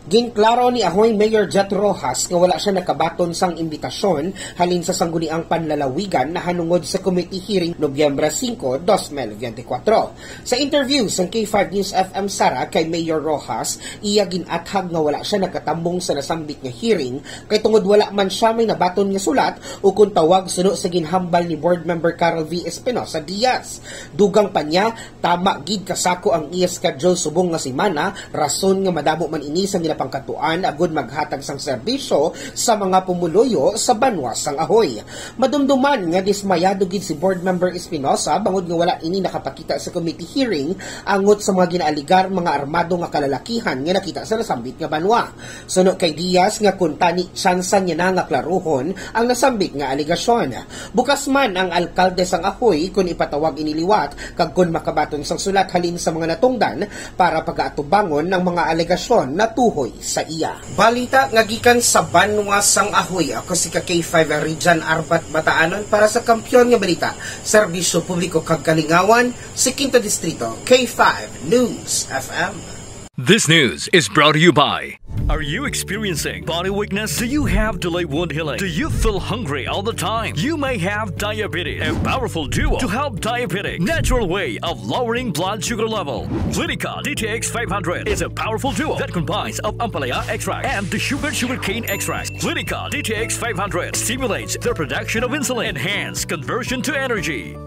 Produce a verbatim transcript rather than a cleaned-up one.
Ginklaro ni Ahoy Mayor Jet Rojas nga wala siya nakabaton sang imbitasyon halin sa sangguniang panlalawigan nahanungod sa committee hearing Nobyembre singko, dos mil biyente kwatro. Sa interview sang K five News F M Sara kay Mayor Rojas, iya gin-athag nga wala siya nakatambong sa nasambit nga hearing kay tungod wala man siya may nabaton nga sulat o kon tawag suno sa ginhambal ni Board Member Carol V Espinosa Diaz. Dugang pa niya, tama gid kasako ang iya schedule subong nga semana, rason nga madamo man ini sa ginapangkatuan agud maghatag sang serbisyo sa mga pumuluyo sa banwa sang Ahoy. Madumduman nga dismayado gid si Board Member Espinosa bangod nga wala ini nakapakita sa committee hearing angot sa mga ginaaligar mga armado nga kalalakihan nga nakita sa nasambit nga banwa. Suno kay Diaz nga kun tani tsansa niya na nga klaruhon ang nasambit nga alegasyon. Bukas man ang alkalde sang Ahoy kun ipatawag ini liwat kag kun makabaton sang sulat halin sa mga natungdan para pagaatubangon ang mga alegasyon natuhoy sa iya. Balita nga gikan sa banwa sang Ahoy, ako si ka K five Rijan Arbat Bataanon para sa Kampiyon nga Balita, Serbisyo Publiko kag Kalingawan, sa Quinto Distrito, K five News F M. This news is brought to you by. Are you experiencing body weakness? Do you have delayed wound healing? Do you feel hungry all the time? You may have diabetes. A powerful duo to help diabetic natural way of lowering blood sugar level. Clinica D T X five hundred is a powerful duo that combines of ampalaya extract and the sugar sugarcane extract. Clinica D T X five hundred stimulates the production of insulin, enhance conversion to energy.